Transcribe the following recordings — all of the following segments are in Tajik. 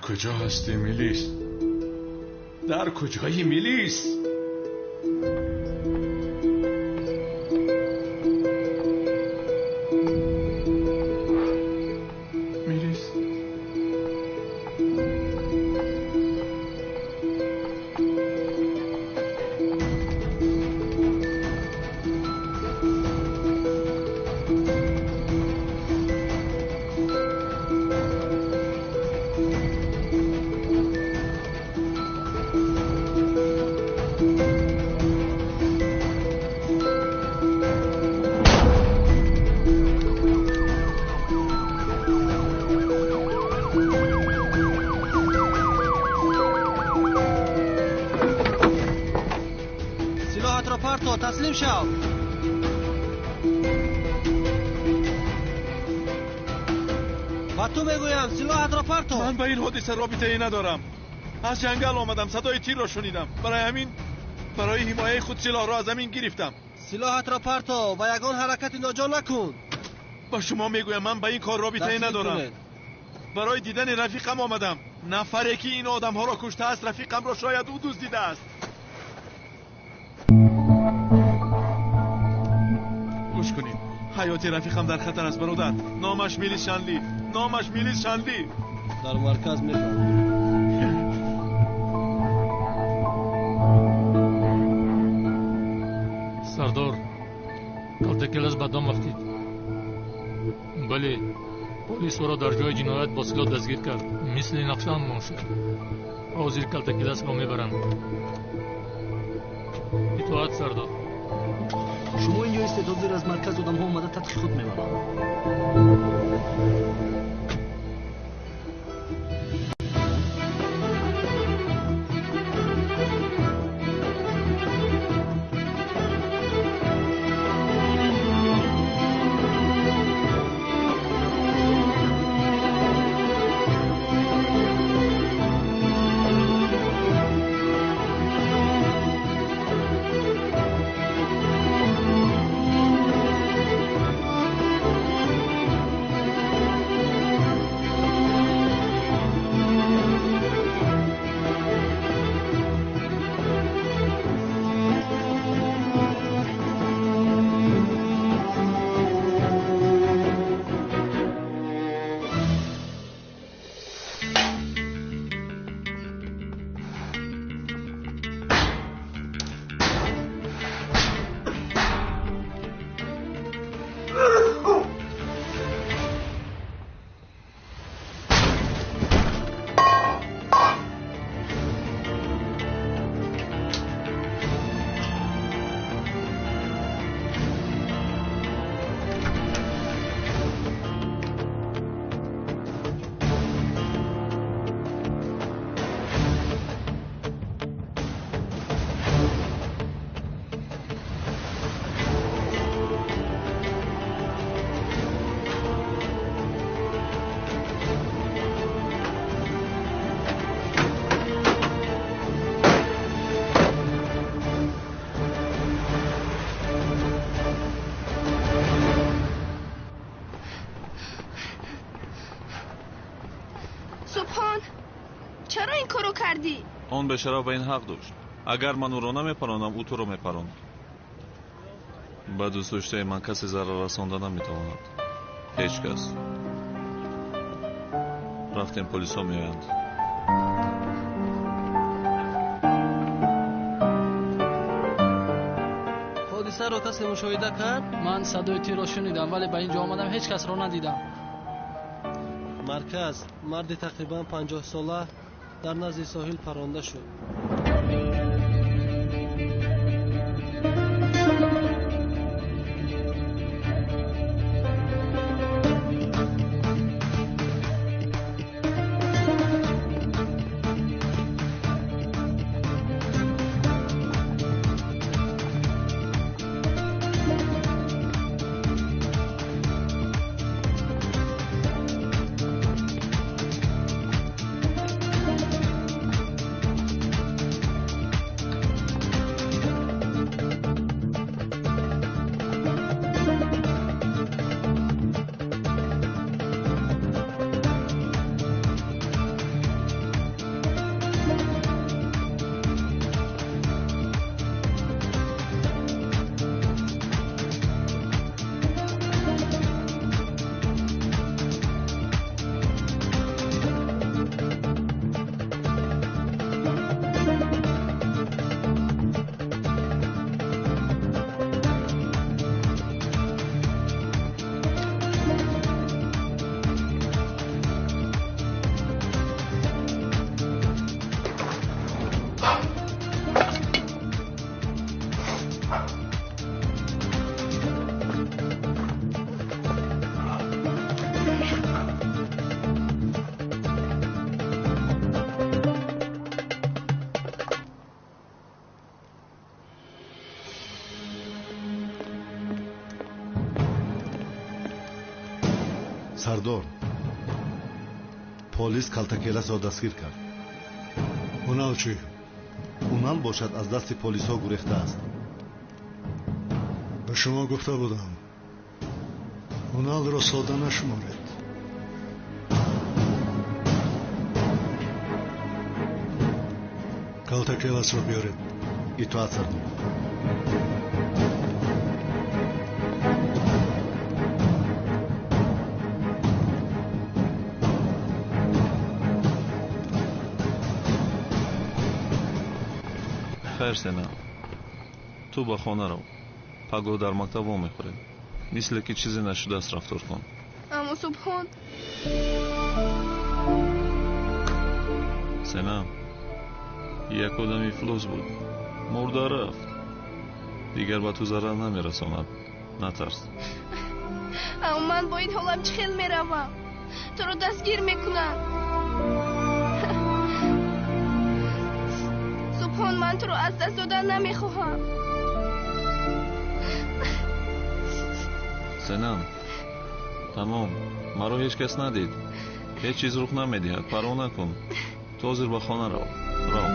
Куҷо ҳастӣ, Мелис? Дар куҷои Мелис? Мелис? Таслим шав. Ба ту мегӯям, силоҳатро парто. Ман ба ин ҳодиса робитае надорам. Аз ҷангал омадам, садои тирро шунидам. Барои ҳамин, барои ҳимояи худ силоҳро аз замин гирифтам. Силоҳатро парто ва ягон ҳаракати ноҷо накун. Ба шумо мегӯям, ман ба ин кор робитае надорам. Барои дидани рафиқам омадам. Нафаре ки ин одамҳоро куштааст, рафиқамро шояд ӯ дуздидааст. Гӯш кунед, ҳаёти рафиқам дар хатар аст, бародар. Номаш Мелис Шанли. Номаш Мелис Шанли. Дар марказ мефаҳмам. Сардор, Калтакелас ба дом афтид. Бале, полис ӯро дар ҷои ҷиноят бо силоҳ дастгир кард. Мисли нақшаам бошад. Ҳозир Калтакеласро мебаранд. Итоат, сардор. Шумо инҷо истед, ҳозир аз марказ одамҳо омада тадқиқот мебаранд. Он бешараф ба ин ҳақ дошт. Агар ман ӯро намепаронам, ӯ туро мепаронд. Ба дӯстдоштаи ман касе зарар расонда наметавонад. Ҳеҷ кас. Рафтем, полисҳо меоянд. Ҳодисаро касе мушоҳида кард? Ман садои тирро шунидам, вале ба ин ҷо омадам, ҳеҷ касро надидам. Марказ, марди тақрибан 50 сола дар назди соҳил паронда шуд. Сардор, полис Калтакеласро дастгир кард. Унал чӣ? Унал бошад аз дасти полисҳо гурехтааст. Ба шумо гуфта будам, Уналро сода нашуморед. Калтакеласро биёред. Итоат, сардор. Хайр, Сена, ту ба хона рав. Пагоҳ дар мактаб вомехӯрем. Мисле ки чизе нашудааст рафтор кун. Аммо Субҳон. Сена, як одами ифлос буд, мурда рафт. Дигар ба ту зарар намерасонад. Натарс. Аммо ман бо ин ҳолам чӣ хел меравам? Туро дастгир мекунанд. Субҳон, ман туро аз даст додан намехоҳам. Сенам, тамом, маро ҳеҷ кас надид. Ҳеҷ чиз рух намедиҳад, парво накун. Ту ҳозир ба хона рав. Рав.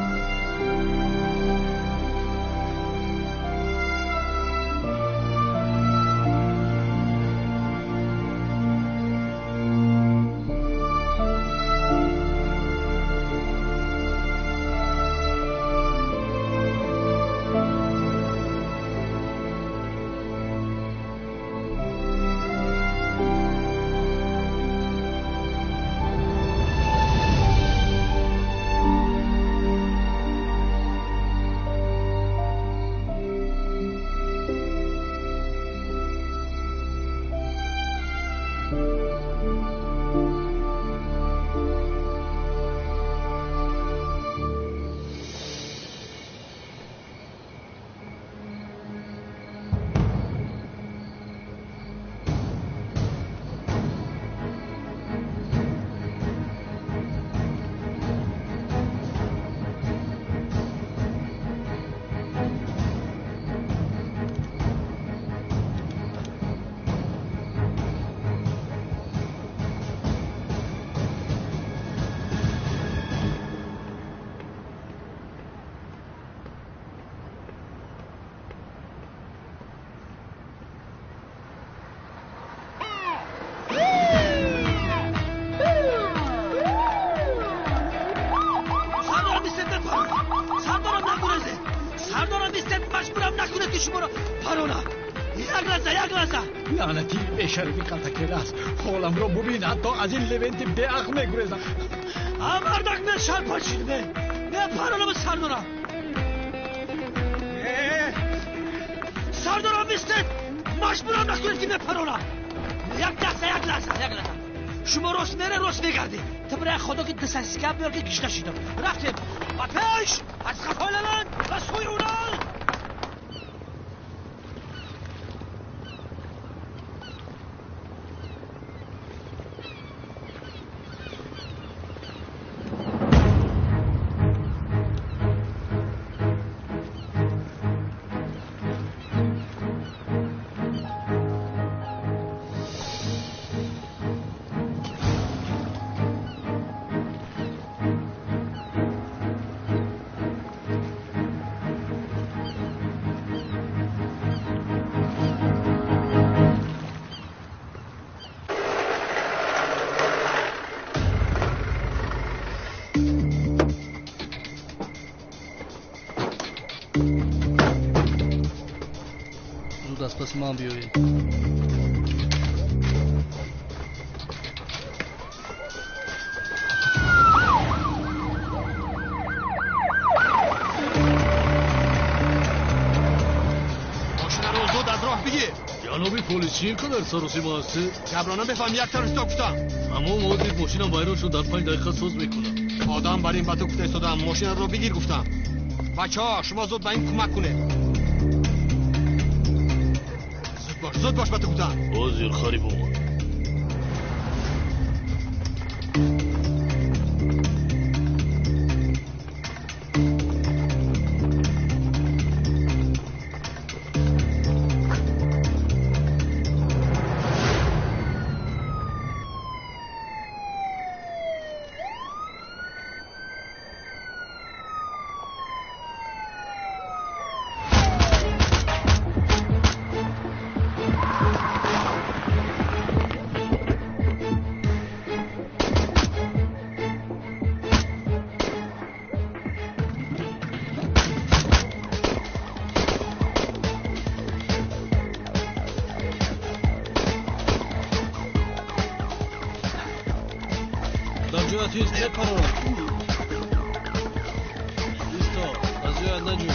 Лаънатӣ бешарафи Калтакелас, ҳоламро бубин, ҳатто аз ин Левенти беақл мегурезам. Мардак, мен шарпачид, мен мепаронам сардорам. Сардорам, бистед, маҷбурам накунед ки мепаронам. Як лаҳза, як лаҳза, як лаҳза. Шумо рост мере, рост мегардед. Ту бирай худо ки дисасика биёр ки гишта шидам. Рафтем ба пеш, аз қафои Левент ба сӯи Унал. Зуд аз паси ман биёед. Мошинаро зуд аз роҳ бигир. Ҷаноби полис, чӣ ин қадар саросима ҳастед? Гапро намефаҳм, як тавр исто гуфтам. Аммо ҳозир мошинам вайрон шуд, дар 5 дақиқа соз мекунам. Одам бар ин ба ту гуфта истодам, мошинаро бигир гуфтам. Бачаҳо, шумо зуд ба ин кӯмак кунед. Зуд бош, зуд бош ба ту гуфтам. Ҳозир хари бобо. ҷоят ҳест, мепаронам. Исто, аз ҷоят наҷӯ.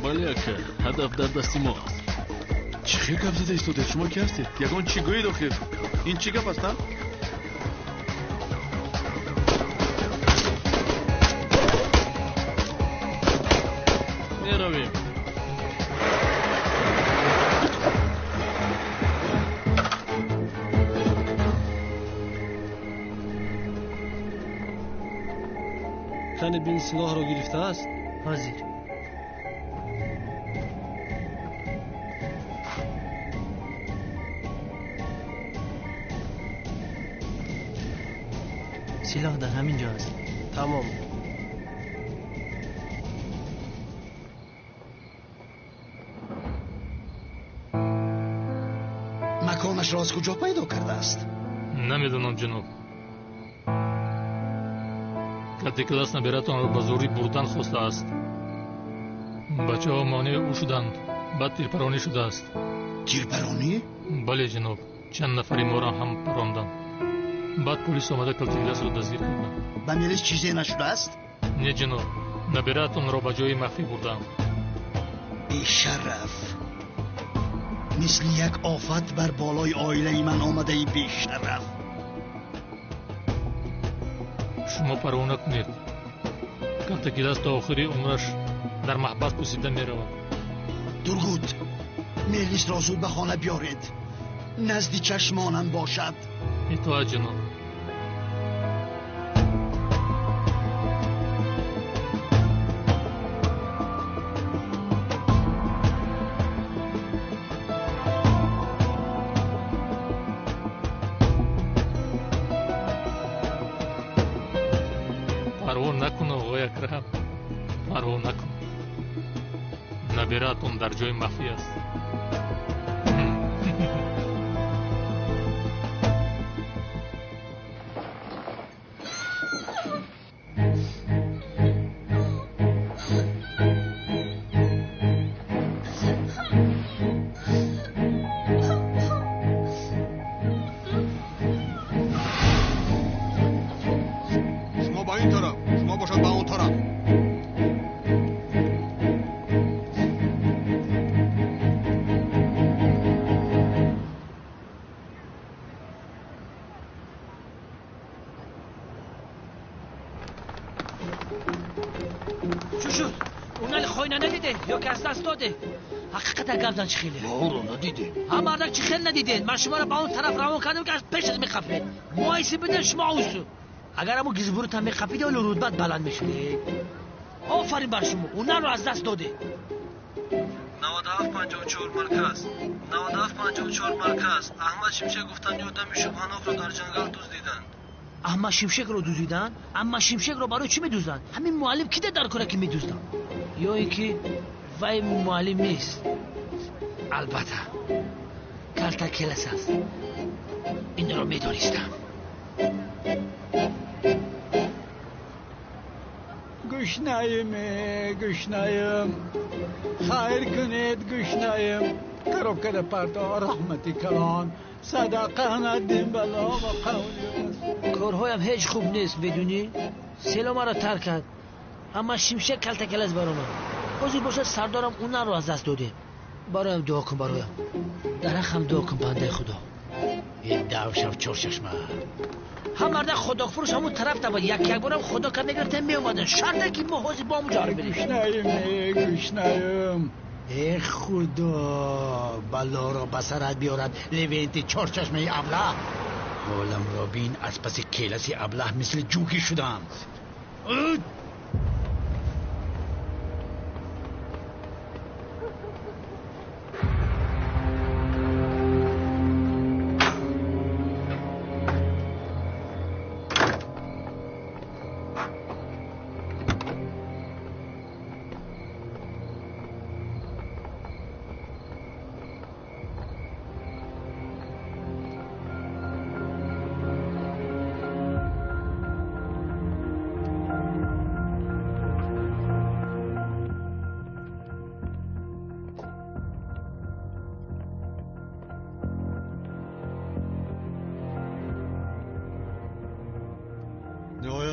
Бале, ака, ҳадаф дар дасти мо аст. Чӣ хел гап зада истодед? Шумо ки ҳастед? Ягон чӣ гӯед охир? Ин чӣ гап аст, а? Меравем. Кани бин силоҳро гирифтааст? Ҳозир. Силоҳ дар ҳамин ҷо аст. Тамом. Маконашро аз куҷо пайдо кардааст? Намедонам, ҷаноб. Калтакелас набиратонро ба зӯрӣ бурдан хостааст. Бачаҳо монеи ӯ шуданд. Баъд тирпаронӣ шудааст. Тирпаронӣ? Бале, ҷаноб. Чанд нафари моро ҳам паронданд. Баъд полис омада Калтакеласро дастгир карданд. Ба Мелис чизе нашудааст? Не, ҷаноб. Набиратонро ба ҷои махфӣ бурданд. Бешараф! Мисли як офат бар болои оилаи ман омадаи, бешараф! Шумо парво накунед. Калтакелас то охири умраш дар маҳбас пусида меравад. Тургут, Мелисро зуд ба хона биёред. Назди чашмонам бошад. Итоат, ҷаноб. Парво накун, оғои Акрам. Парво накун. Набираатон дар ҷои махфӣ аст. Шумо ба ин тараф, шумо бошад ба он тараф. Чӣ шуд? Унали хойна надидед ё ки аз даст додед? Ҳақиқата гап зан, чӣ хеле? Мо ӯро надидем. Ҳа, мардак, чӣ хел надидед? Ман шуморо ба он тараф равон кардам, ки аз пешат меқапед. Моиси биден шумо усу. Агар ҳамун гизбурутам меқапиди, оло рутбат баланд мешуд. Офарин бар шумо, унаро аз даст додед. 9754 марказ. 9754 марказ. Аҳмад Шимшек гуфтанд, одами шубҳанокро дар ҷангал дуздиданд. Аҳмад Шимшекро дуздиданд? Аҳмад Шимшекро барои чӣ медузданд? Ҳамин муаллим кида дар кора, ки медузданд? Ё ин ки вай муаллим нест? Албатта, Калтакелас аст. Инро медонистам. Гушнаем, гушнаем. Хайр кунед, гушнаем. Коробкада парто, раҳмати калон. Садақа надим бало ва қавли расул. Корҳоям ҳеҷ хуб нест, медунӣ? Село маро тарк кард. Амма Шимшек Калтакелас баромад. Ҳозир бошад сардорам унаро аз даст додем. Бароям дуо кун, бароям. Дар ҳаққам дуо кун, бандаи Худо. Давшав чорчашма. Ҳам мардак худокфурӯш ҳамун тараф табад. Як як борам худо кар мегирифтем, меомаданд. Шарте ки мо ҳозир бо ҳамун ҷо бирем. Гушнаем, гушнаем. Э худо, балоро ба сарат биёрад Левенти чорчашмаи аблаҳ. Ҳоламро бин, аз паси келаси аблаҳ мисли ҷугӣ шудам.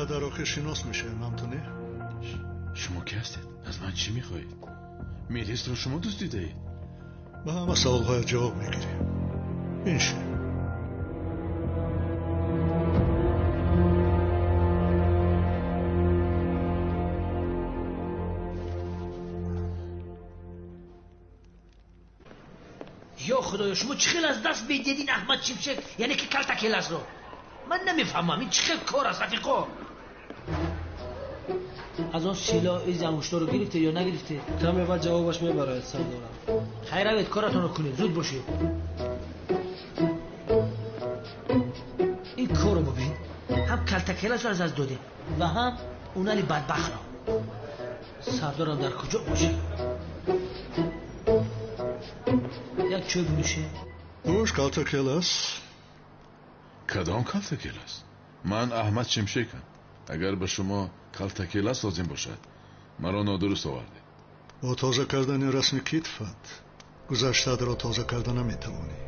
Шояд дар охир шинос мешавем, ҳам ту не? Шумо ки ҳастед? Аз ман чӣ мехоҳед? Мелисро шумо дуздидаед? Ба ҳама саволҳоят ҷавоб мегирем. Биншин. Ё худоё, шумо чӣ хел аз даст медиҳед ин Аҳмад Шимшек, яъне ки Калтакеласро? Ман намефаҳмам ин чӣ хел кор аст, рафиқо. Аз он силоҳ изи ангуштҳоро гирифте ё нагирифте? Каме баъд ҷавобаш мебарояд, сардорам. Хайр, равед, коратонро кунед, зуд бошед. Ин корро бубин, ҳам Калтакеласро аз даст додем ва ҳам Унали бадбахтро. Сардорам дар куҷо бошад? Як чой бинӯшем. Гӯш, Калтакелас. Кадом Калтакелас? Ман Аҳмад Шимшекам. Агар ба шумо Калтакелас лозим бошад, маро нодуруст овардед. Бо тоза кардани расми китфат гузаштаатро тоза карда наметавонӣ.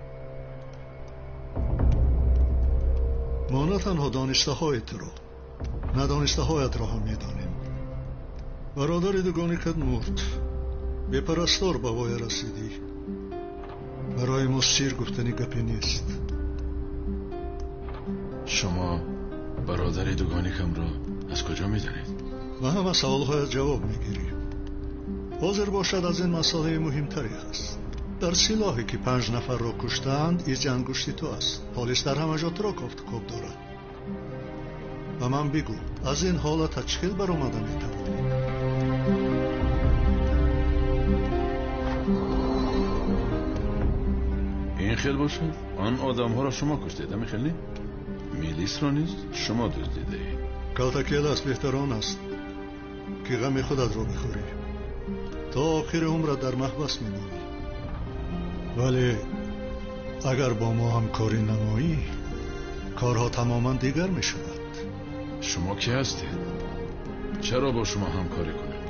Мо на танҳо донистаҳои туро, надонистаҳоятро ҳам медонем. Бародари дугоникат мурд, бепарастор ба воя расидӣ. Барои мо сир гуфтани гапе нест. Шумо бародари дугоникамро аз куҷо медонед? Ба ҳама саволҳоят ҷавоб мегирӣ. Ҳозир бошад аз ин масъалаи муҳимтаре ҳаст. Дар силоҳе ки 5 нафарро куштаанд, изи ангушти ту аст. Полис дар ҳама ҷо туро кофтукоб дорад. Ба ман бигӯ, аз ин ҳолатат чӣ хел баромада метавонӣ? Ин хел бошад, он одамҳоро шумо куштед, ҳамин хел не? Мелисро низ шумо дуздидаед. Калтакелас, беҳтар он аст ки ғами худатро бихӯрӣ. То охири умрат дар маҳбас мемонӣ. Вале агар бо мо ҳамкорӣ намоӣ, корҳо тамоман дигар мешавад. Шумо ки ҳастед? Чаро бо шумо ҳамкорӣ кунем?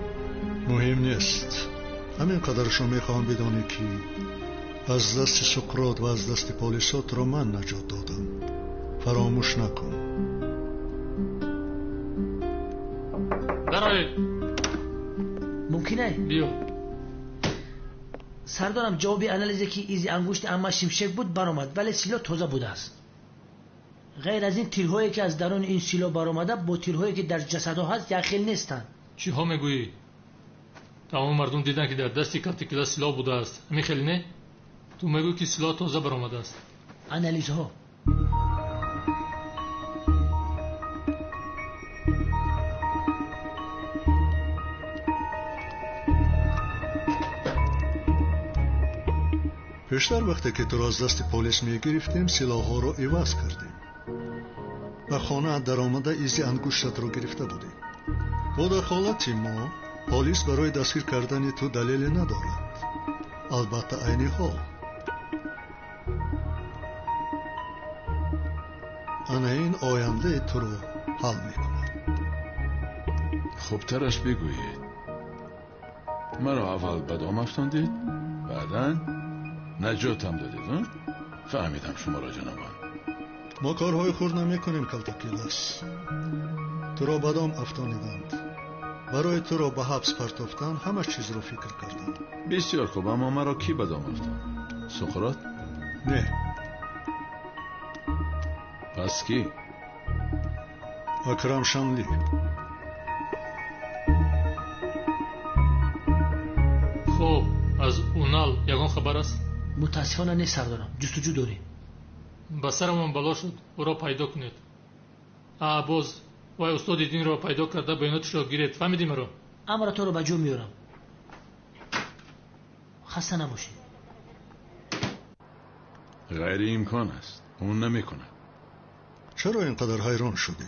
Муҳим нест. Ҳамин қадаршо мехоҳам бидонӣ ки аз дасти Суқрот ва аз дасти полисо туро ман наҷот додам. Фаромӯш накун. Дароед. Мумкин ай? Биё. Сардорам, ҷавоби анализе ки изи ангушти Аҳмад Шимшек буд баромад, вале силоҳ тоза будааст. Ғайр аз ин тирҳое ки аз даруни ин силоҳ баромада бо тирҳое ки дар ҷасадҳо ҳаст якхел нестанд. Чиҳо мегӯӣ? Тамоми мардум диданд ки дар дасти Калтакелас силоҳ будааст. Ҳамин хел не? Ту мегӯӣ ки силоҳ тоза баромадааст. Анализҳо. Пештар вақте ки туро аз дасти полис мегирифтем, силоҳҳоро иваз кардем. Ба хонаат даромада изи ангуштатро гирифта будем. Бо дахолати мо полис барои дастгир кардани ту далеле надорад. Албатта айни ҳол. Ана ин ояндаи туро ҳал мекунад. Хубтараш бигӯед. Маро аввал ба дом афтондед, баъдан наҷотам додед. Фаҳмидам шуморо, ҷанобон. Мо корҳои хурд намекунем, Калтакелас. Туро ба дом афтониданд. Барои туро ба ҳабс партофтан ҳама чизро фикр карданд. Бисёр хуб, аммо маро кӣ ба дом афтонд? Суқрот? Не. Пас кӣ? Акрам Шанли. Хуб, аз Унал ягон хабар аст? Мутаассифона не, сардорам. Ҷустуҷӯ дорем. Ба сарамон бало шуд, ӯро пайдо кунед. Боз вай устоди динро пайдо карда баёноташро гиред. Фаҳмидӣ маро? Амра туро ба ҷо меорам. Хаста набошед. Ғайриимкон аст. Ӯ намекунад. Чаро ин қадар ҳайрон шудӣ?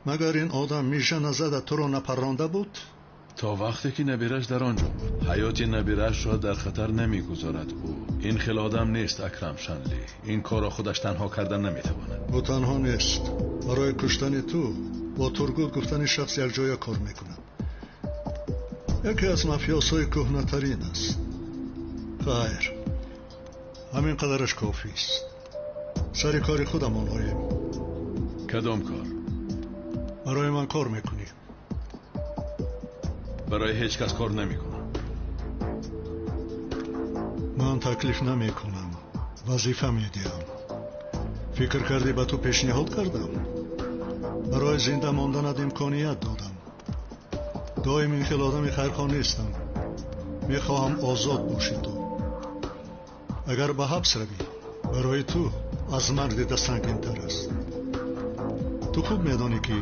Магар ин одам мижа назада туро напарронда буд? То вақте ки набираш дар он ҷо буд. Ҳаёти набирашро дар хатар намегузорад ӯ. Ин хел одам нест, Акрам Шанли. Ин корро худаш танҳо карда наметавонад. Ӯ танҳо нест. Барои куштани ту бо Тургут гуфтани шахс якҷоя кор мекунад. Яке аз мафиёсҳои кӯҳнатарин аст. Хайр, ҳамин қадараш кофист. Сари кори худамон оем. Кадом кор? Барои ман кор мекунӣ. Барои ҳеҷ кас кор намекунам. Ман таклиф намекунам, вазифа медиҳам. Фикр кардӣ ба ту пешниҳод кардам? Барои зинда монданат имконият додам. Доим ин хел одами хайрхоҳ нестам. Мехоҳам озод бошӣ ту. Агар ба ҳабс равӣ, барои ту аз марг дида сангинтар аст. Ту хуб медонӣ ки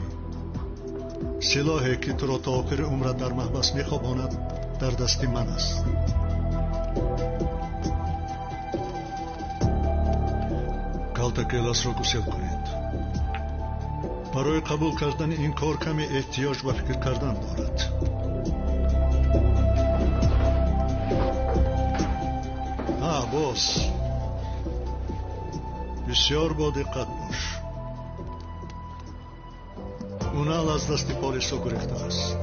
силоҳе ки туро то охири умрат дар маҳбас мехобонад дар дасти ман аст. Калтакеласро гусел кунед. Барои қабул кардани ин кор каме эҳтиёҷ ба фикр кардан дорад. Боз бисёр бодиққат бош. Унал аз дасти полисҳо гурехтааст.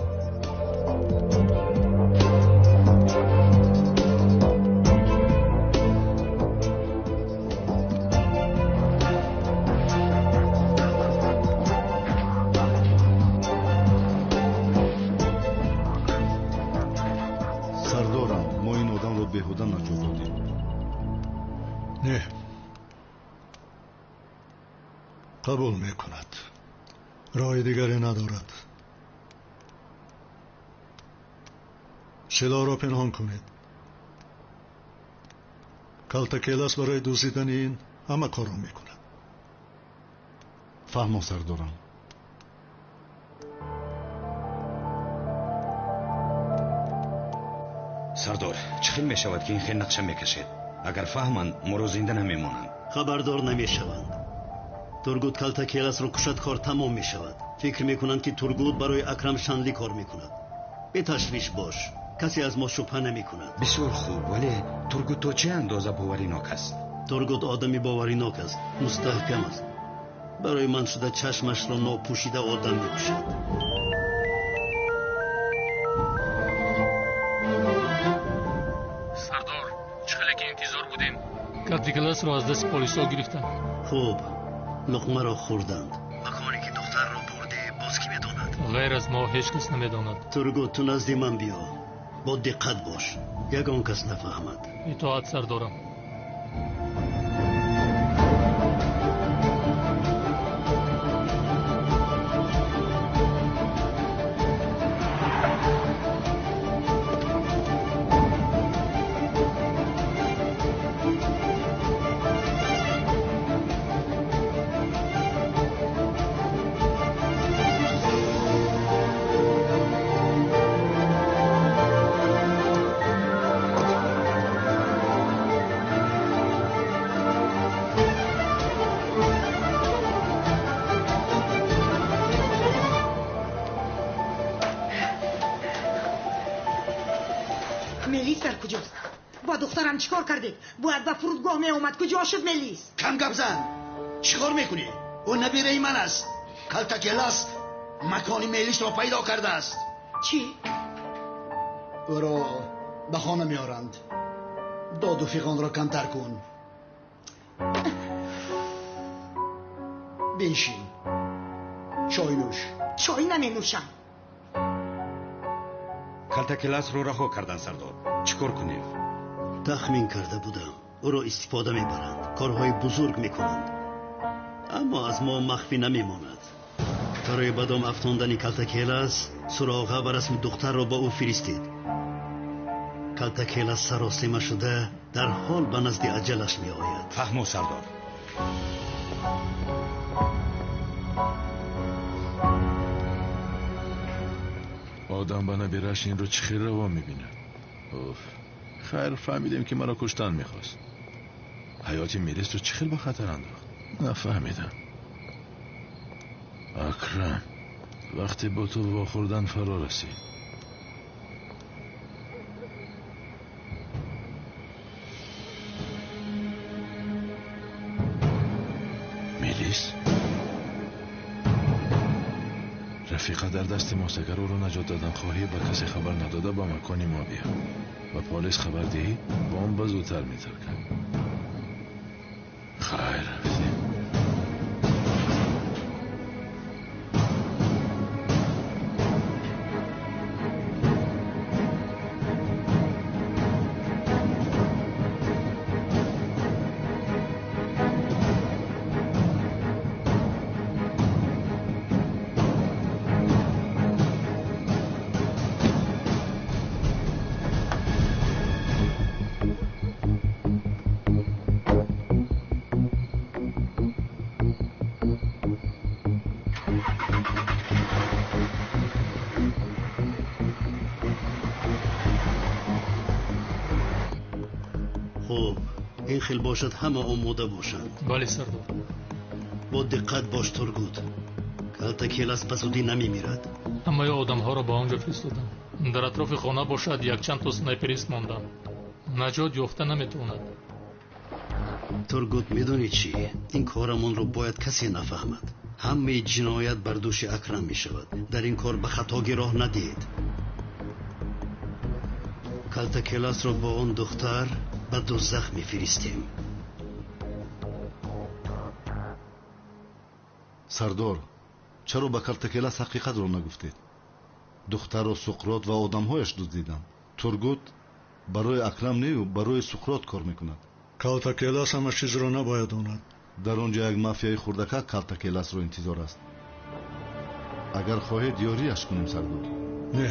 Сардорам, мо ин одамро беҳуда наҷот додем. Не, қабул мекунад. Роҳи дигаре надорад. Силоҳро пинҳон кунед. Калтакелас барои дуздидани ин ҳама корро мекунад. Фаҳмо, сардорам. Сардор, чӣ хел мешавад ки ин хел нақша мекашед? Агар фаҳманд, моро зинда намемонанд. Хабардор намешаванд. Тургут Калтакеласро кушад, кор тамом мешавад. Фикр мекунанд ки Тургут барои Акрам Шанли кор мекунад. Беташвиш бош, касе аз мо шубҳа намекунад. Бисёр хуб, вале Тургут то чӣ андоза боваринок аст? Тургут одами боваринок аст, мустаҳкам аст. Барои ман шуда чашмашро нопӯшида одам мекушад. Сардор, чӣ хеле ки интизор будем, Калтакеласро аз дасти полисҳо гирифтанд. Хуб, луқмаро хӯрданд. Маконе ки духтарро бурдӣ боз кӣ медонад? Ғайр аз мо ҳеҷ кас намедонад. Тургут, ту назди ман биё. Бо диққат бош, ягон кас нафаҳмад. Итоат, сардорам. چیکار کردید؟ باید به فرودگاه می اومد. کجا شد ملیس؟ کم گپ زن. چیکار میکنی؟ او نبیره من است. کلتاکلاس مکان ملیس را پیدا کرده است. چی؟ او را به خانه میارند. داد و فیغان را کمتر کن. بنشین. چای نوش. چای نمی نوشم. کلتاکلاس رو رها کردن سردار. چیکار کنیم؟ تخمین کرده بودم او را استفاده میبرند، کارهای بزرگ میکنند، اما از ما مخفی نمیماند. برای بدام افتاندن کلتاکلاس سراغه و رسم دختر را با او فرستید. کلتاکلاس سراسیمه شده در حال به نزد اجلش می آید. فهمو سردار. آدم به نبیرش این رو چه خیلی روا میبینه. اوف. خیر، فهمیدیم که مرا کشتن میخواست. حیات میلیس رو چه خیلی به خطر انداخت؟ نفهمیدم. اکرم، وقتی با تو واخوردن فرا رسید. میلیس رفیقه در دست ماست. اگر او رو نجات دادن خواهی به کسی خبر نداده به مکان ما بیا. و پلیس خبر دهی بمب زودتر میترکد. خیر رفتیم. Хуб, ин хел бошад, ҳама омода бошанд. Бале, сардор. Бо диққат бош, Тургут. Калтакелас ба зудӣ намемирад. Ҳамаи одамҳоро ба он ҷо фиристодам. Дар атрофи хона бошад якчанд то снайперист монданд. Наҷот ёфта наметавонад. Тургут, медонӣ чӣ? Ин корамонро бояд касе нафаҳмад. Ҳамаи ҷиноят бар дӯши Акрам мешавад. Дар ин кор ба хатогӣ роҳ надиҳед. Калтакеласро бо он духтар ба дӯзах мефиристем. Сардор, чаро ба Калтакелас ҳақиқатро нагуфтед? Духтарро Суқрот ва одамҳояш дуздиданд. Тургут барои Акрам нею барои Суқрот кор мекунад. Калтакелас ҳама чизро набояд донад. Дар он ҷо як мафияи хурдакак Калтакеласро интизор аст. Агар хоҳед, ёрияш кунем, сардор. Не,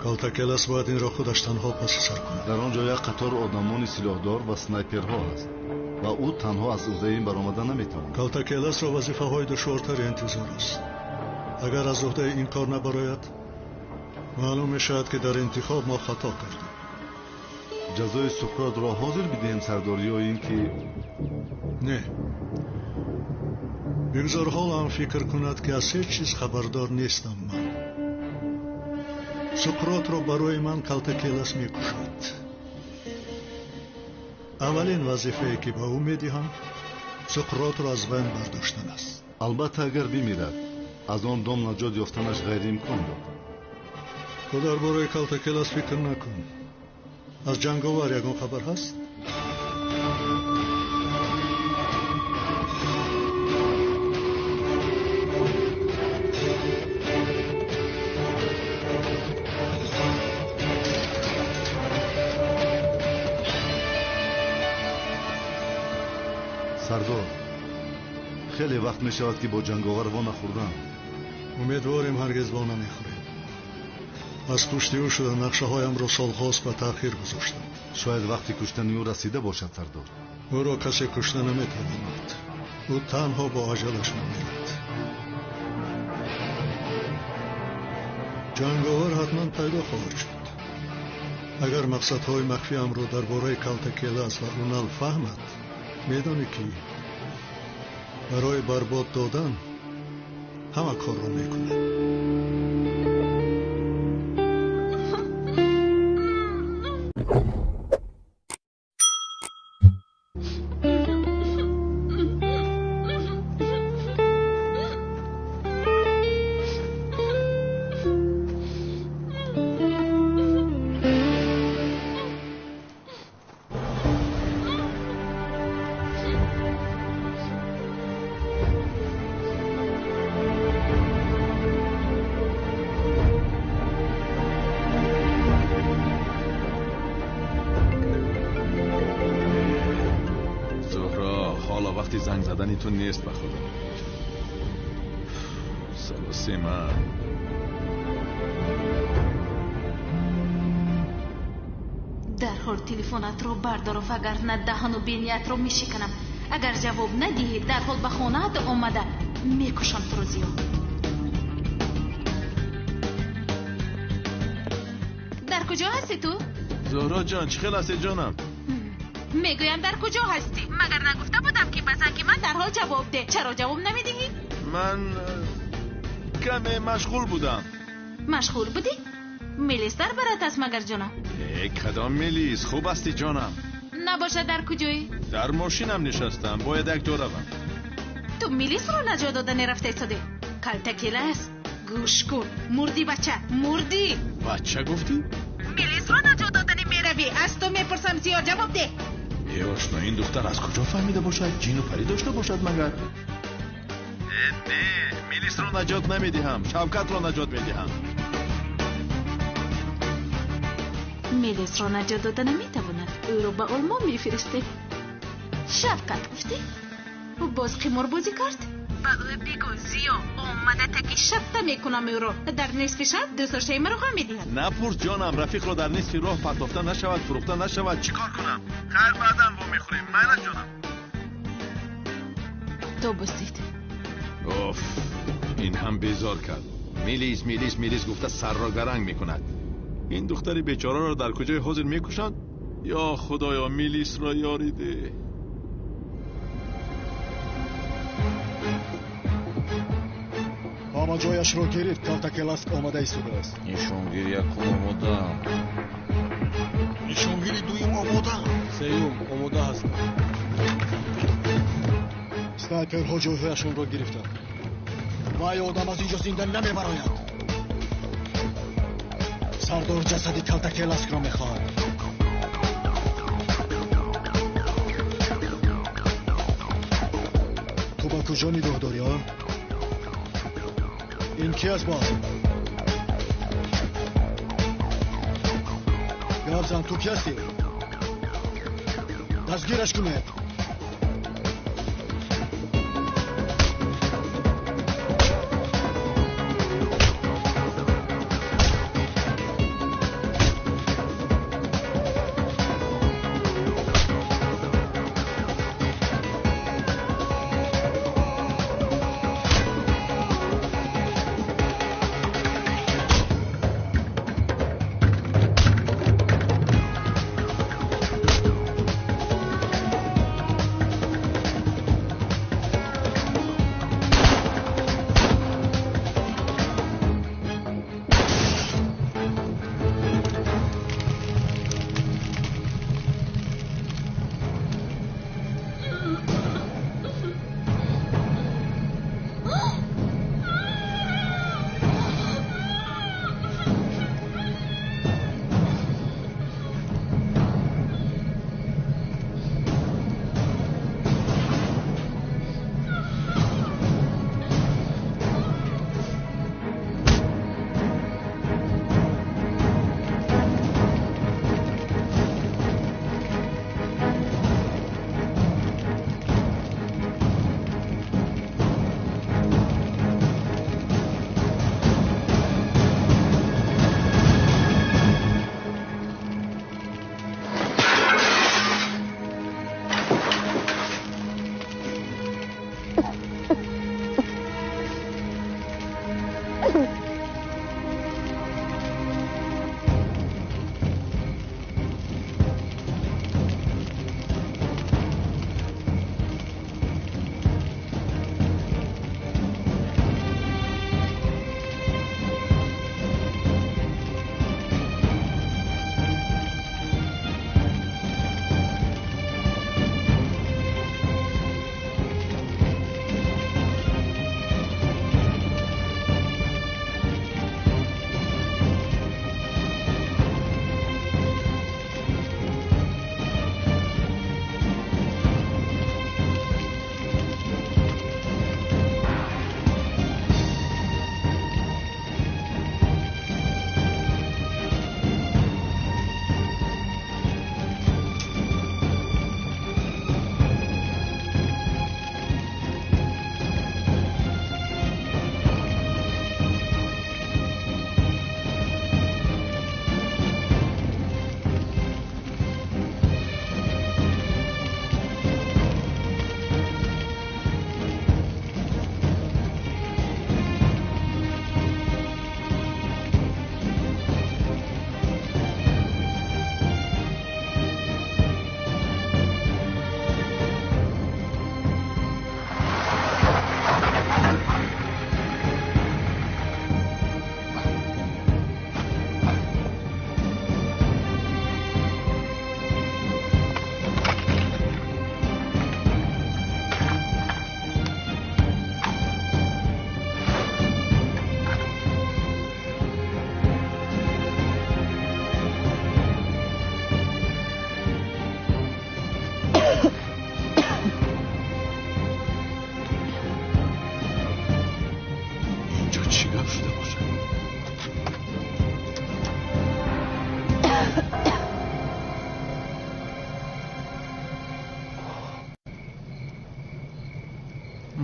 Калтакелас бояд инро худаш танҳо паси сар кунад. Дар он ҷо як қатор одамони силоҳдор ва снайперҳо ҳаст ва ӯ танҳо аз уҳдаи ин баромада наметавонад. Калтакеласро вазифаҳои душвортаре интизор аст. Агар аз уҳдаи ин кор набарояд, маълум мешавад, ки дар интихоб мо хато кардем. Ҷазои Суқротро ҳозир бидиҳем, сардор, ё ин ки не, бигзор ҳолам фикр кунад, ки аз ҳеҷ чиз хабардор нестам ман. Суқротро барои ман Калтакелас мекушад. Аввалин вазифае, ки ба ӯ медиҳам, Суқротро аз байн бардоштан аст. Албатта, агар бимирад, аз он дом наҷот ёфтанаш ғайриимкон буд. Ту дар бораи Калтакелас фикр накун. Аз ҷанговар ягон хабар ҳаст? Сардор, хеле вақт мешавад, ки бо ҷанговар во нахӯрдам. Умедворем, ҳаргиз во намехӯрем. Аз пушти ӯ шуда нақшаҳоямро солҳост ба таъхир гузоштам. Шояд вақти куштани ӯ расида бошад, сардор. Ӯро касе кушта наметавонад. Ӯ танҳо бо аҷалаш мемирад. Ҷанговар ҳатман пайдо хоҳад шуд. Агар мақсадҳои махфиамро дар бораи Калтакелас ва Унал фаҳмад, медонӣ, ки барои барбод додан ҳама корро мекунад. تو نیست به خدا. سلاسیمه. Дарҳол телефонатро бардор, вагарна даҳану биниятро мешиканам. Агар ҷавоб надиҳӣ, дарҳол ба хонаат омада мекушам туро, Зиё. Дар куҷо ҳастӣ ту? Зуҳро ҷон, чӣ хел ҳастӣ, ҷонам? Мегӯям, дар куҷо ҳастӣ? Магар нагуфта будам, ки ба занги ман дарҳол ҷавоб деҳ? Чаро ҷавоб намедиҳӣ? Ман каме машғул будам. Машғул будӣ? Мелис дар барат аст магар, ҷонам? Э, кадом Мелис? Хуб ҳастӣ, ҷонам? Набошад, дар куҷоӣ? Дар мошинам нишастам, бояд як ҷо равам. Ту Мелисро наҷот дода нерафта истодӣ? Калтакелас, гӯш кун, мурдӣ, бача, мурдӣ. Бача гуфтӣ? Мелисро наҷот додани меравӣ? Аз ту мепурсам, Зиё, ҷавоб деҳ. Э, ошно, ин духтар аз куҷо фаҳмида бошад? Ҷину парӣ дошта бошад магар? Э, не, Мелисро наҷот намедиҳам, Шавкатро наҷот медиҳам. Мелисро наҷот дода наметавонад. Ӯро ба Олмон мефиристем. Шавкат гуфтӣ? Ӯ боз қиморбозӣ кард? Ба ӯ бигӯ, Зиё, омада таки шабта мекунам ӯро. Дар нисфи шаб дӯстдоштаи маро ғам медиҳад. Напурс, ҷонам, рафиқро дар нисфи роҳ партофта нашавад, фурӯхта нашавад. Чӣ кор кунам? Хайр, баъдан вомехӯрем. Майла, ҷонам. То бустид. Оф, ин ҳам безор кард. Мелис, Мелис, Мелис гуфта сарро гаранг мекунад. Ин духтари бечораро дар куҷои ҳозир мекушанд? Ё Худоё, Мелисро ёрӣ деҳ. Ҳама ҷояшро гирифт, Калтакеласк омада истодааст. Нишонгири якум омодаам. Нишонгири дуюм омодаам. Сеюм омода ҳастам. Снайперҳо ҷойҳояшонро гирифтанд. Вай одам аз инҷо зинда намебарояд. Сардор ҷасади Калтакеласкро мехоҳад. Ту ба куҷо нигоҳ дорӣ, а? Ин ки аст боз? Гап зан, ту ки ҳастӣ? Дастгираш кунед.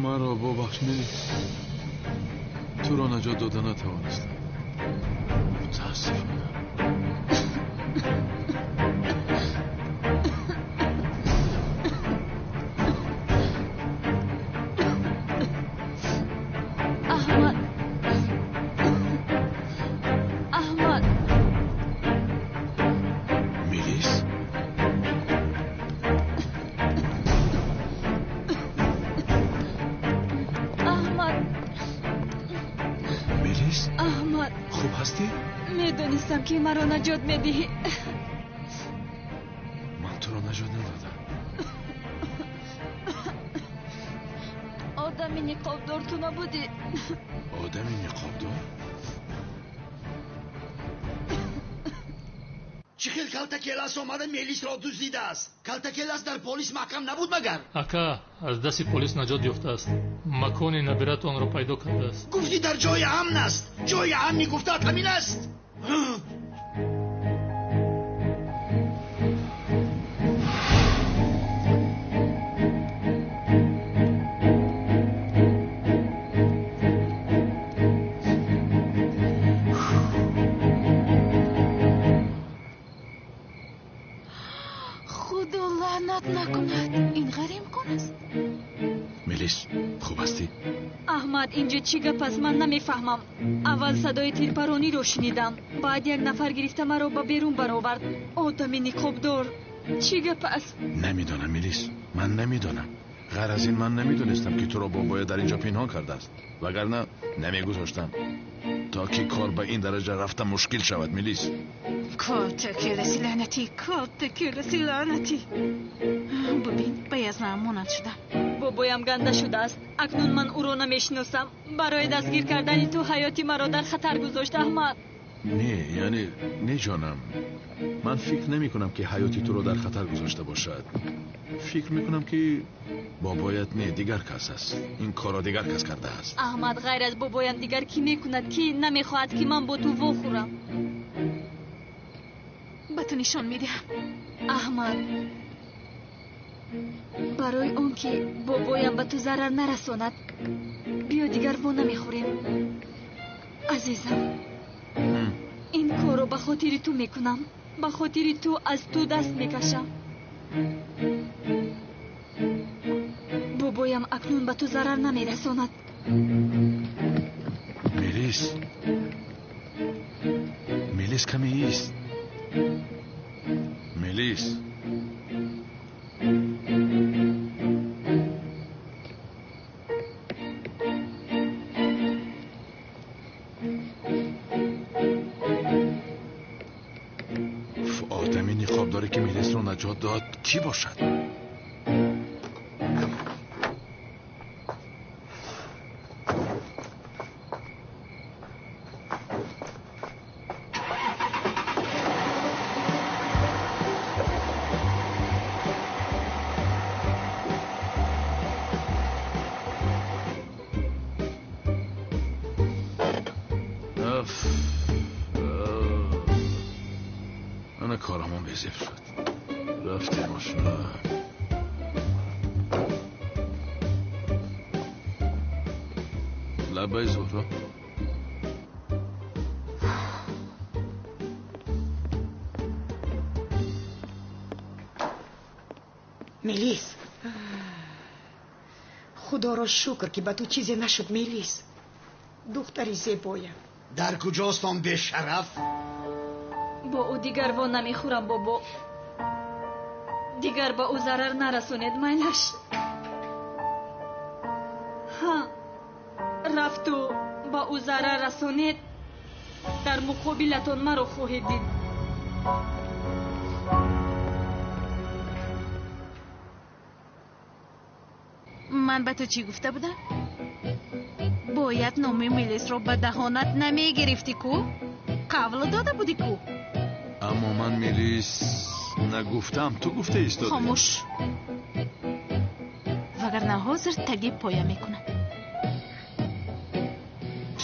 Маро бубахш, Мелис. Туро наҷот дода натавонистам. Мутаассифона. Аҳмад, Аҳмад. Мелис? Аҳмад. Мелис? Аҳмад. Хуб ҳастӣ? Медонистам, ки маро наҷот медиҳӣ. Ман туро наҷот надодам. Одами ниқобдор ту набудӣ? Одами ниқобдор? Чӣ хел Калтакелас омада Мелисро дуздидааст? Калтакелас дар полис маҳкам набуд магар? Ака, аз дасти полис наҷот ёфтааст. Макони набиратонро пайдо кардааст. Гуфтӣ дар ҷои амн аст. Ҷои амни гуфтаат ҳамин аст? Худо лаънат накунад, ин ғайриимкон аст. Мелис, хуб ҳастӣ? Аҳмад, инҷо чӣ гап аст, ман намефаҳмам. Аввал садои тирпарониро шунидам, баъд як нафар гирифта маро ба берун баровард. Одами ниқобдор. Чӣ гап аст? Намедонам, Мелис, ман намедонам. Ғайр аз ин ман намедонистам, ки туро бобоя дар инҷо пинҳон кардааст, вагарна намегузоштам то ки кор ба ин дараҷа рафта мушкил шавад. Мелис, Калтакеласи лаънатӣ, Калтакеласи лаънатӣ. Бубин, ба язнаам монанд шудам. Бобоям ганда шудааст. Акнун ман ӯро намешиносам. Барои дастгир кардани ту ҳаёти маро дар хатар гузошт, Аҳмад. Не, яъне не, ҷонам, ман фикр намекунам, ки ҳаёти туро дар хатар гузошта бошад. Фикр мекунам, ки бобоят не, дигар кас аст. Ин корро дигар кас кардааст. Аҳмад, ғайр аз бобоям дигар кӣ мекунад, ки намехоҳад, ки ман бо ту вохӯрам? Ба ту нишон медиҳам. Аҳмад, барои он ки бобоям ба ту зарар нарасонад, биё дигар во намехӯрем. Азизам, ин корро ба хотири ту мекунам. Ба хотири ту аз ту даст мекашам. Бобоям акнун ба ту зарар намерасонад. Мелис, Мелис, каме ист. Мелис, одами ниқобдоре, ки Мелисро наҷот дод, кӣ бошад? Ана корамон безеб шуд. Рафтем, ошно. Лабай, Зуҳро. Мелис, худоро шукр, ки ба ту чизе нашуд. Мелис, духтари зебоям. Дар куҷост он бешараф? Бо ӯ дигар во намехӯрам, бобо. Дигар ба ӯ зарар нарасонед, майлаш. Ҳа, рафту ба ӯ зарар расонед, дар муқобилатон маро хоҳед дид. Ман ба ту чӣ гуфта будам? Бояд номи Мелисро ба даҳонат намегирифтӣ ку? Қавл дода будӣ ку? Аммо ман Мелис нагуфтам, ту гуфта истодӣ. Хомӯш, вагарна ҳозир таги поя мекунам.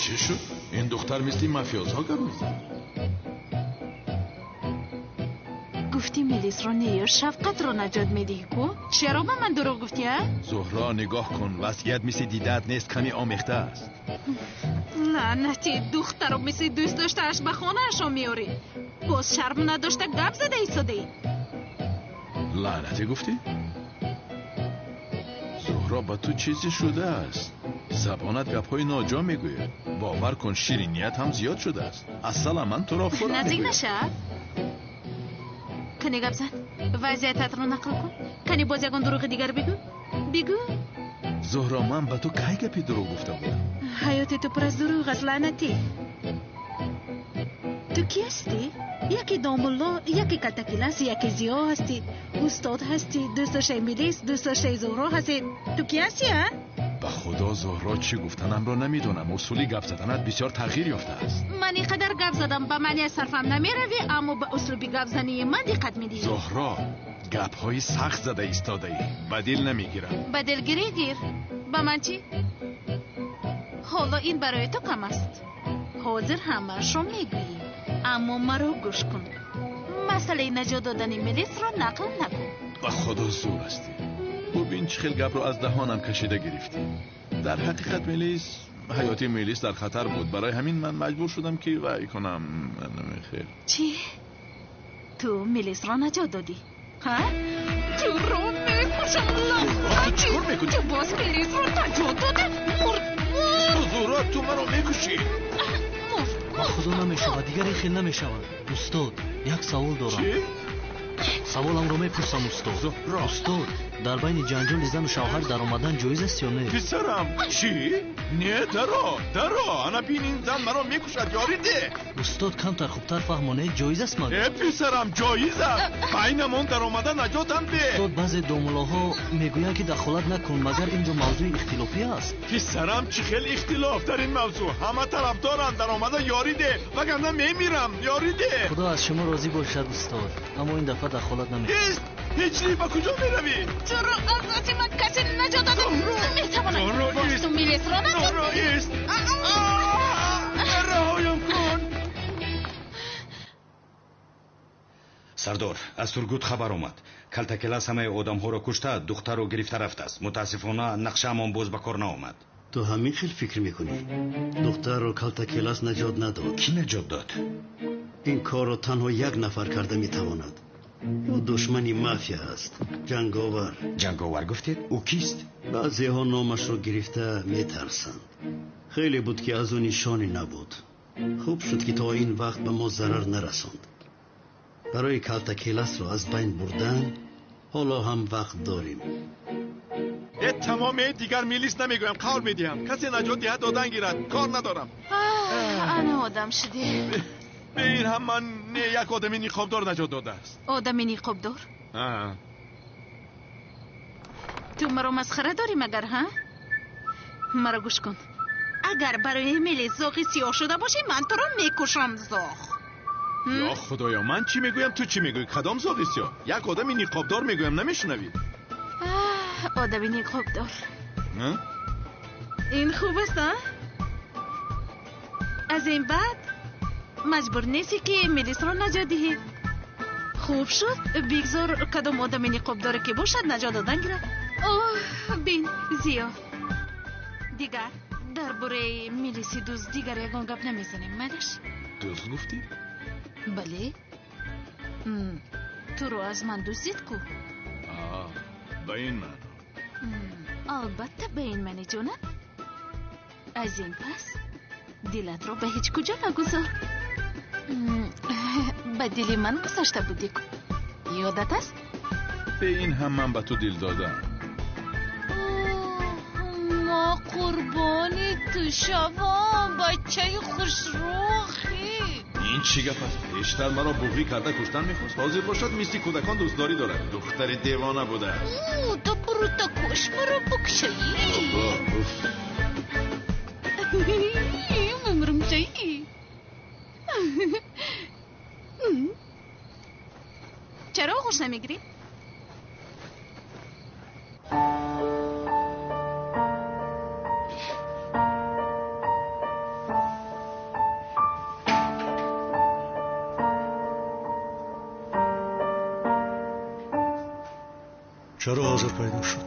Чӣ шуд? Ин духтар мисли мафиозҳо гап мезанад. Гуфтӣ Мелисро не, ё Шавқатро наҷот медиҳӣ ку? Чаро ба ман дурӯғ гуфтӣ, а? Зуҳро, нигоҳ кун, вазъият мисли дидаат нест, каме омехта аст. Лаънати, духтаро мисли дӯст доштааш ба хонаашон меорӣ, боз шарм надошта гап зада истодаӣ. Лаънатӣ гуфтӣ? Зуҳро, ба ту чизе шудааст. Забонат гапҳои ноҷо мегӯяд. Бовар кун, шириният ҳам зиёд шудааст. Аслан ман туро хӯрам. Наздик нашав. Кани гап зан, вазъиятатро нақл кун. Кани боз ягон дурӯғи дигар бигӯ. Бигӯ. Зуҳро, ман ба ту кай гапи дурӯғ гуфта будам? Ҳаёти ту пур аз дурӯғ аст, лаънатӣ. Ту кӣ ҳастӣ? Яке домулло, яке калтакилас, яке Зиё ҳастӣ, устод ҳастӣ, дӯстдоштаи Мелис, дӯстдоштаи Зуҳро ҳастӣ. Ту кӣ ҳастӣ, а? Ба худо, Зуҳро, чӣ гуфтанамро намедонам. Усули гап заданат бисёр тағйир ёфтааст. Ман ин қадар гап задам, ба маъни аз сарфам намеравӣ, аммо ба услуби гапзании ман диққат медиҳӣ. Зуҳро, гапҳои сахт зада истодаӣ. Ба дил намегирам. Ба дилгирӣ гир. Ба ман чӣ? Ҳоло ин барои ту кам аст. Ҳозир ҳамаашро мегӯӣ, аммо маро гӯш кун. Масъалаи наҷот додани Мелисро нақл накун. Ба худо зур ҳастӣ. Бубин, чӣ хел гапро аз даҳонам кашида гирифтӣ. Дар ҳақиқат Мелис, ҳаёти Мелис дар хатар буд. Барои ҳамин ман маҷбур шудам ки вай кунам. Хел. Чӣ? Ту Мелисро наҷот додӣ? Ҳа? Туро мекушам, лаънатӣ! Чӣ кор мекунӣ? Ту боз Мелисро наҷот додӣ? Мурд, мурд! Зуҳро, ту маро мекушӣ! Ба худо намешавад, дигар ин хел намешавад. Устод, як савол дорам. Чӣ? Саволамро мепурсам, устод. Устод, дар байни ҷанҷоли зану шавҳар даромадан ҷоиз аст ё не? Писарам, чӣ? Не, даро, даро. Ана бин, ин зан маро мекушад, ёрӣ деҳ. Устод, камтар хубтар фаҳмонед, ҷоиз аст магар? Э, писарам, ҷоиз аст. Байнамон даромада наҷотам деҳ. Устод, баъзе домуллоҳо мегӯянд ки дахолат накун, магар инҷо мавзӯи ихтилофӣ аст? Писарам, чӣ хел ихтилоф дар ин мавзӯъ? Ҳама тарафдоранд, даромада ёрӣ деҳ, вагарна мемирам. Ёрӣ деҳ. Худо аз шумо розӣ бошад, устод, аммо ин дафъа дахолат намекунам. Ист! Ҳеҷ ба куҷо меравӣ? Туро аз дасти ман касе наҷот дода наметавонад. Боз ту Мелисро наҷот Зуҳро, ист! Раҳоям кун! Сардор, аз Тургут хабар омад. Калтакелас ҳамаи одамҳоро кушта, духтарро гирифта рафтааст. Мутаассифона, нақшаамон боз ба кор наомад. Ту ҳамин хел фикр мекунӣ? Духтарро Калтакелас наҷот надод. Кӣ наҷот дод? Ин корро танҳо як нафар карда метавонад. Ӯ душмани мафия аст, ҷанговар. Ҷанговар гуфтед? Ӯ кист? Баъзеҳо номашро гирифта метарсанд. Хеле буд ки аз ӯ нишоне набуд. Хуб шуд ки то ин вақт ба мо зарар нарасонд. Барои Калтакеласро аз байн бурдан ҳоло ҳам вақт дорем. Э, тамоме, дигар Мелис намегӯям, қавл медиҳам. Касе наҷот диҳад, додан гирад. Кор надорам. Ана одам шудӣ. Бе ин ҳам ман не, як одами ниқобдор наҷот додааст. Одами ниқобдор? Ту маро масхара дорӣ магар, ҳа? Маро гӯш кун. Агар барои Мелис зоғи сиёҳ шуда бошӣ, ман туро мекушам, зоғ. Ё худоё, ман чӣ мегӯям, ту чӣ мегӯӣ? Кадом зоғи сиёҳ? Як одами ниқобдор мегӯям, намешунавӣ? Одами ниқобдор. Ин хуб аст, а? Аз ин баъд маҷбур нестӣ ки Мелисро наҷот диҳӣ. Хуб шуд, бигзор кадом одами ниқобдоре ки бошад наҷот додан гирад. Оҳ, бин, Зиё. Дигар дар бораи Мелиси дузд дигар ягон гап намезанем, майлаш? Дузд гуфтӣ? Бале. Туро аз ман дуздид ку? Ба ин маъно? Албатта, ба ин маъни, ҷонам. Аз ин пас дилатро ба ҳеҷ куҷо нагузор. Ба дили ман гузошта будӣ ку, ёдат аст? Бе ин ҳам ман ба ту дил додам. Ма қурбони ту шавам, бачаи хушрӯхӣ. Ин чӣ гап аст? Пештар маро буғӣ карда куштан мехост, ҳозир бошад мисли кӯдакон дӯстдорӣ дорад. Духтари девона будааст. Ту бурута кош маро букшаӣ. Мемирам-чаи. Чаро оғӯш намегирӣ? Чаро ҳозир пайдо шуд?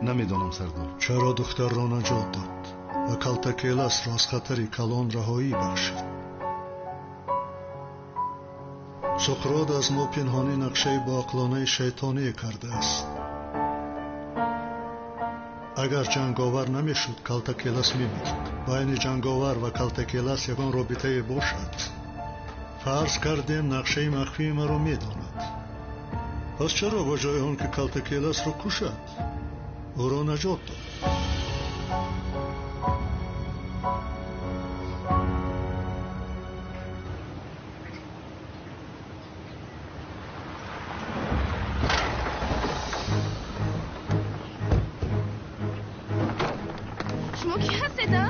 Намедонам, сардор. Чаро духтарро наҷот дод ва Калтакеласро аз хатари калон раҳоӣ бахшид? Суқрот аз мо пинҳонӣ нақшаи боақлонаи шайтоние кардааст. Агар ҷанговар намешуд, Калтакелас мемурд. Байни ҷанговар ва Калтакелас ягон робитае бошад. Фарз кардем нақшаи махфии маро медонад. Пас чаро ба ҷои он ки Калтакеласро кушад, ӯро наҷот дод? Шумо ки ҳастед, а?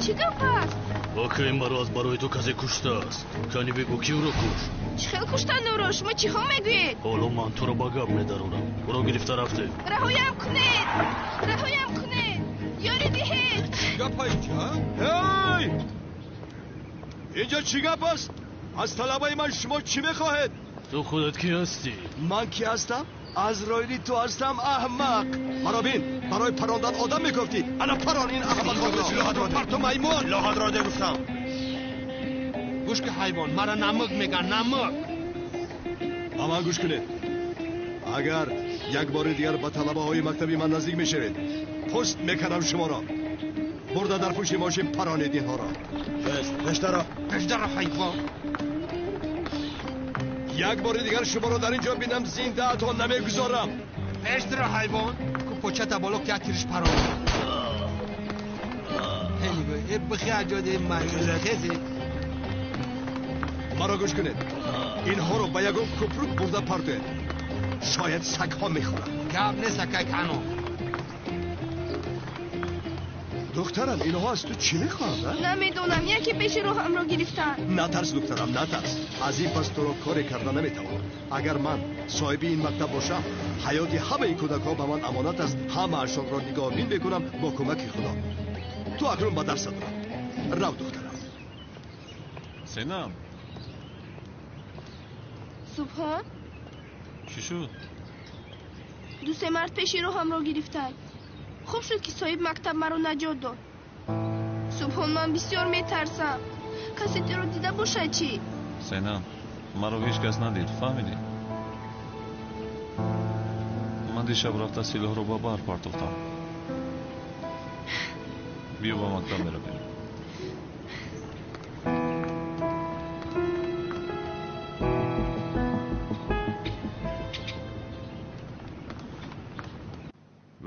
Чӣ гап аст? Окей, маро аз барои ту касе куштааст. Кани бигӯ, ки ӯро кушт? Чӣ хел куштанд ӯро? Шумо чиҳо мегӯед? Ҳоло ман туро ба гап медарорам. Ӯро гирифта рафтем. Раҳоям кунед! Раҳоям кунед! Ёрӣ диҳед! Чӣ гап инҷа? Ҳей! Инҷо чӣ гап аст? Аз талабаи ман шумо чӣ мехоҳед? Ту худат кӣ ҳастӣ? Ман кӣ ҳастам? Азроили ту ҳастам, аҳмақ! Маро бин, барои парондан одам мегуфтӣ. Ана парон ин аҳмақонро. Силоҳатро парту маймун. Силоҳатро де гуфтам. Гӯш ки ҳайвон, мара намак меган, намак. Ба ман гӯш кунед. Агар як бори дигар ба талабаҳои мактаби ман наздик мешавед, пуст мекунам шуморо. Бурда дар пушти мошин паронед инҳоро. Пештаро, пештаро ҳайвон. Як бори дигар шуморо дар ин ҷо бинам, зиндаатон намегузорам. Пештаро ҳайвон, ку почата боло ки атириш парон. Э бихи аҷоди маймун хези. Маро гӯш кунед. Инҳоро ба ягон кӯпрук бурда партоед. Шояд сагҳо мехӯранд. Гап нест, акай кано. Духтарам, инҳо аз ту чӣ мехоҳанд? Намедонам, яке пеши роҳамро гирифтанд. Натарс, духтарам, натарс. Аз ин пас туро коре карда наметавонам. Агар ман соҳиби ин мактаб бошам, ҳаёти ҳамаи кӯдакҳо ба ман амонат аст. Ҳамаашонро нигоҳбин мекунам бо кӯмаки Худо. Ту акнун ба дарсат рав. Рав, духтарам. Сенам. Субҳон? Чӣ шуд? Ду се мард пеши роҳамро гирифтанд. Хуб шуд ки соҳиб мактаб маро наҷот дод. Субҳон, ман бисёр метарсам. Касе туро дида бошад чӣ? Сенам, маро ҳеҷ кас надид, фаҳмидӣ? Ман дишаб рафта силоҳро ба баҳр партофтам. Биё ба мактаб меравем.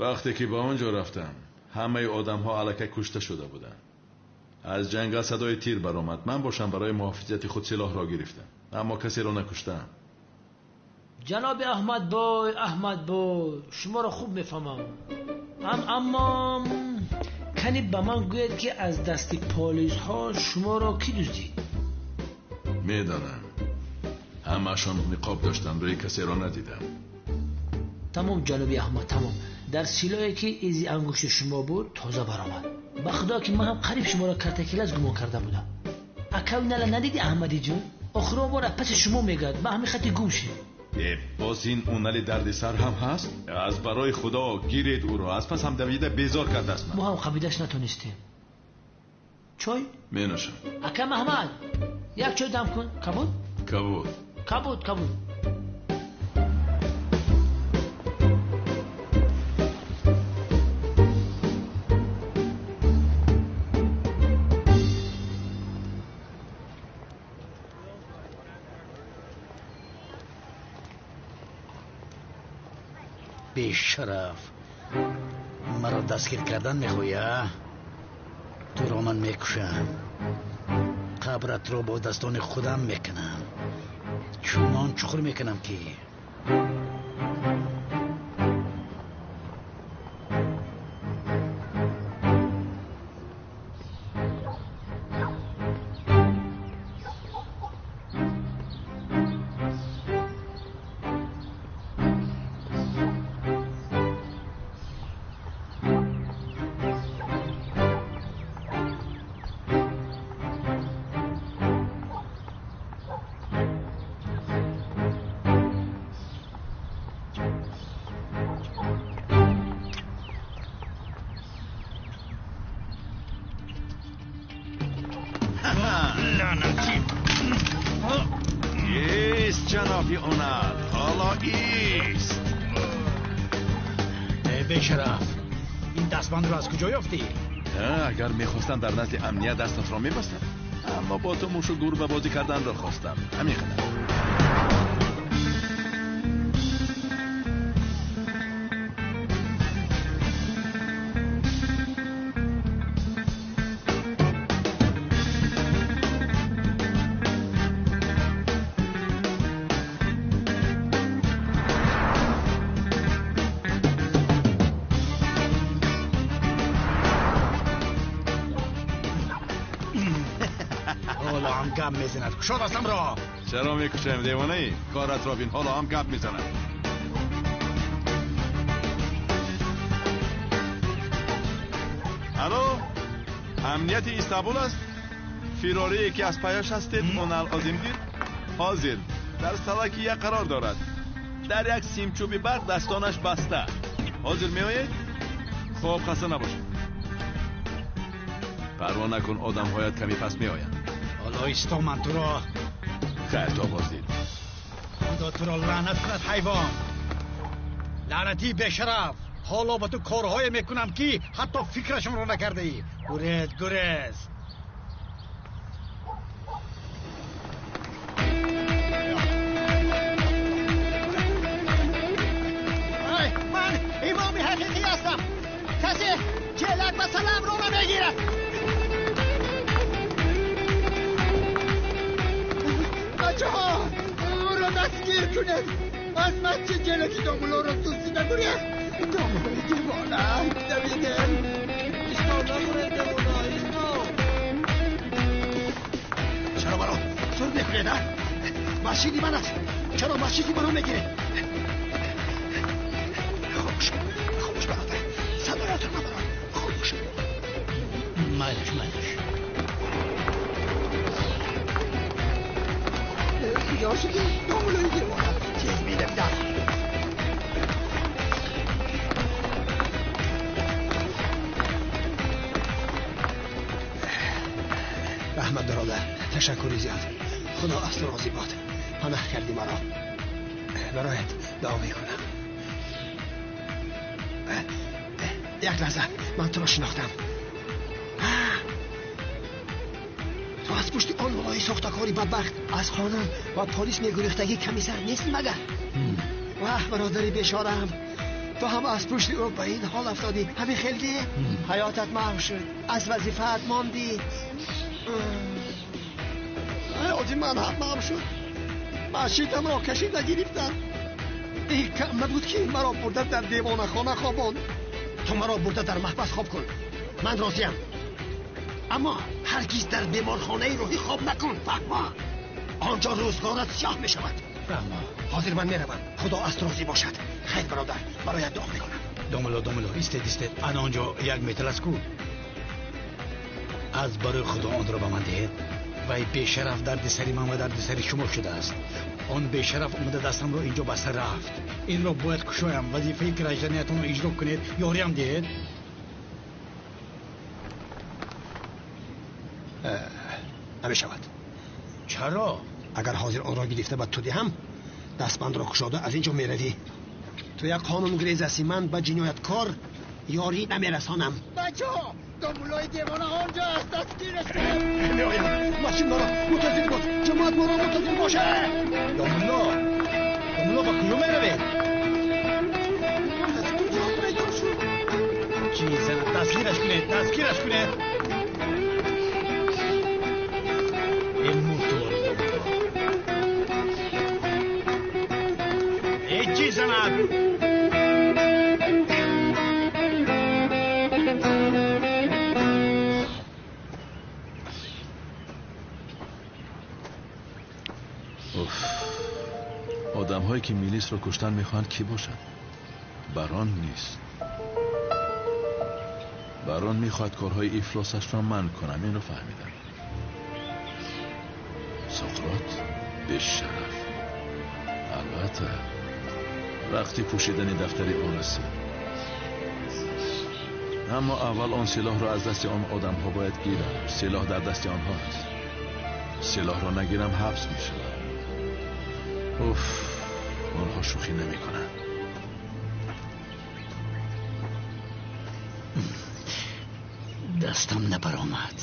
Вақте ки ба он ҷо рафтам, ҳамаи одамҳо аллакай кушта шуда буданд. Аз ҷангал садои тир баромад. Ман бошам барои муҳофизати худ силоҳро гирифтам, аммо касеро накуштам. Ҷаноби Аҳмадбой, Аҳмадбой, шуморо хуб мефаҳмам. Аммо кани ба ман гӯед ки аз дасти полисҳо шуморо кӣ дуздид? Медонам. Ҳамаашон ниқоб доштанд, рӯи касеро надидам. Тамом ҷаноби Аҳмад, тамом. Дар силоҳе ки изи ангушти шумо буд тоза баромад. Ба худо ки ман ҳам қариб шуморо Калтакелас гумон карда будам. Акав нала надиди Аҳмадиҷон? Охирон бор аз паси шумо мегӯяд, ба ҳамин хати гум шид. Боз ин унали дарди сар ҳам ҳаст? Аз барои худо гиред ӯро, аз пас ҳам давида безор кардааст ман. Мо ҳам қабидаш натонистем. Чой? Меношам. Ака Маҳмад, як чой дам кун. Кабуд? Кабуд. Кабуд, кабуд. Бешараф, маро дастгир кардан мехоҳӣ? Туро ман мекушам, қабратро бо дастони худам мекунам, чунон чуқур мекунам ки ҷаноби Онал, ҳоло ист. Бешараф, Ин дастбандро аз куҷо ёфтӣ? Агар мехостам дар назди амният дастатро мебастам, аммо бо ту мушу гурба бозӣ карданро хостам. Ҳамин қадар. گپ میزند. کشاد هستم را. چرا میکشم دیوانه ای؟ کارت را بین، حالا هم گپ میزند. الو، امنیت استانبول است؟ فراری که از پیاش هستید اونال آزیمدیر حاضر در سلاکیه قرار دارد. در یک سیمچوب برق دستانش بسته. حاضر میآیید؟ خب خسته نباشید. پروا نکن، آدم هایت کمی پس میآیند. حالا ایستا، من تو را خیر تا بازدید. خدا تو را لعنت کند حیوان، لعنتی بیشرف. حالا با تو کارهای میکنم که حتی فکرشون را نکرده ای. گریز گریز. من امام حقیقی هستم. کسی جلک و سلام رو نمیگیرد. بچه ها او را دستگیر کنید. از مسجد جلکی دامولا را دزدیده گریخت. دامولای دیوانه دویده. ایستا نگریز دیوانه، ایستا. چرا مرا زور میکنید؟ مسجدی من است. چرا مسجدی مرا میگیرید؟ خاموش خاموش برادر، صدایت را نبرم. خاموش. مایلش مایلش. کجا شدی؟ دامولای دیوانه تیز میدویدم. رحمت برادر، تشکر زیاد. خدا از تو راضی باد. پناه کردی مرا. برایت دعا میکنم. یک لحظه، من تو را شناختم. تو از پشت آن ملای ساختکاری بدبخت از خانم و پلیس میگریختگی کمی سر نیستی مگر؟ واه برادری بیچاره‌ام، تو هم از پشت او به این حال افتادی. همین خیلی حیاتت محو شد، از وظیفه‌ات ماندی. حیات من هم محو شد. مسجدم را کشیده گرفتن. این کم نبود که مرا برده در دیوانه خانه خواباند. تو مرا برده در محبس خواب کن، من راضیم. اما هرگز در بیمارخانه روحی خواب نکن، فهما؟ آنجا روزگارت سیاه می شود. فهما. حاضر من میروم. خدا از تو راضی باشد. خیر برادر، برایت دعا میکنم. داملا داملا، ایستید ایستید. انا آنجا یک متر است کو. از برای خدا آن را به من دهید. وی بیشرف درد سری من و درد سری شما شده است. آن بیشرف آمده دستم را اینجا بسته رفت. این را باید کشایم. وظیفه گراجدانیتان را اجرا کنید. یاریم دهید. نمیشود. چرا؟ اگر حاضر آن را گرفته به تو دهم، دستبند را کشاده از اینجا میروی. تو یک قانون گریز هستی. من به جنایتکار یاری نمیرسانم. بچه ها، دامولای دیوانه آنجا است. دستگیرش کنید. میآیم. مسجد مرا منتظر باش. جماعت مرا منتظر باشه. دامولا دامولا، با کجا میروید؟ از کجا پیدا شد؟ چیز دستگیرش کنید، دستگیرش کنید. این موتور ای چی زند؟ آدم هایی که میلیس رو کشتن میخواهند کی باشند؟ بران نیست. بران میخواهد کارهای افلاسش را من کنم، این رو فهمیدم. سقراط به شرف. البته وقتی پوشیدن دفتر او رسید، اما اول آن سلاح را از دست آن آدم ها باید گیرم. سلاح در دست آنها است. سلاح را نگیرم حبس میشوم. اوف، آنها شوخی نمی کنند. Дастам набаромад.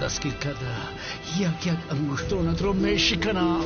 Дастгир карда як як ангуштонатро мешиканам.